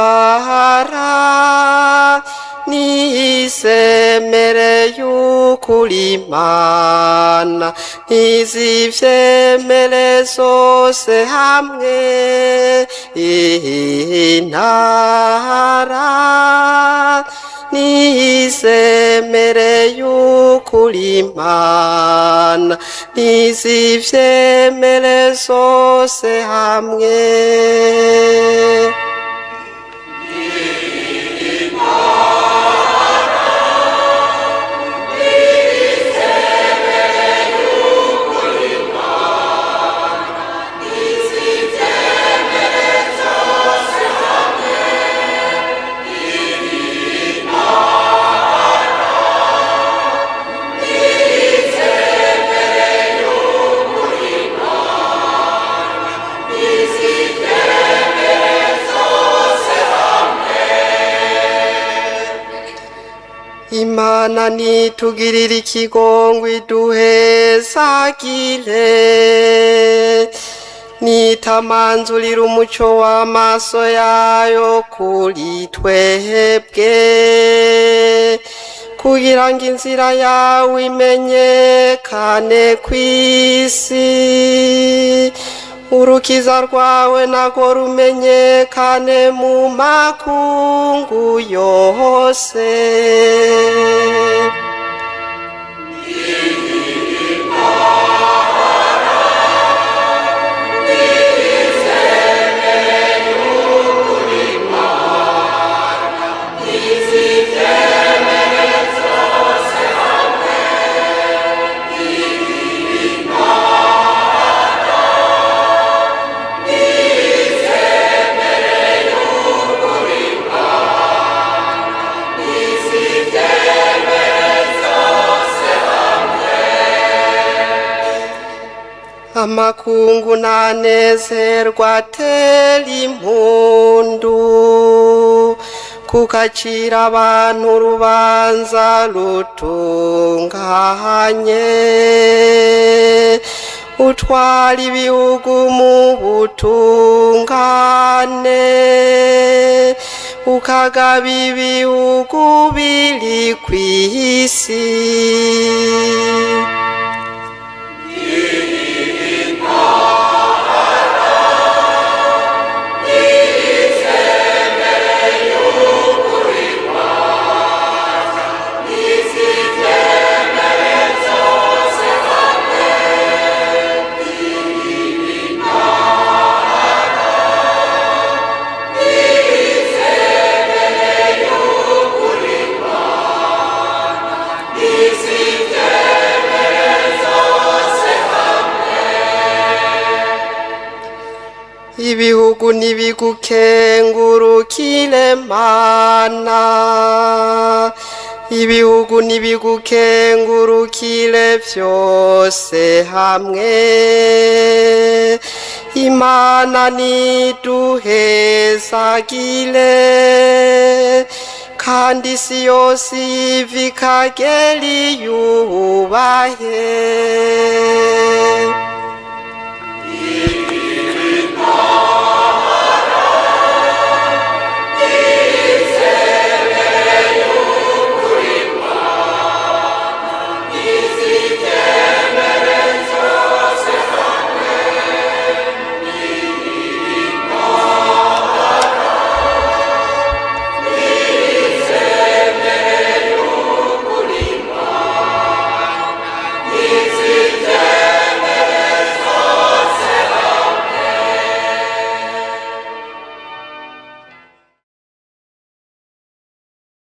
Intara nisemere y'ukuri Imana ntizivyemere zose hamwe. Intara nisemere y'ukuri Imana ntizivyemere zose hamwe. Imana nitugirira ikigongwe iduhezagire, nitamanzurira umuco w'amaso yayo kuri twebwe, kugira ngo inzira yawe imenyekane kw'isi, urukiza rwawe narwo rumenyekane mu makungu yose. Amakungu nanezerwa atera impundu, kukacira abantu urubanza rutunganye, utwara ibihugu mu butungane, ukagaba ibihugu biri kw'isi. Ibihugu nibigukengurukire Mana, ibihugu nibigukengurukire vyose hamwe. Imana niduhezagire, kandi isi yose ive ikagera iyubahe.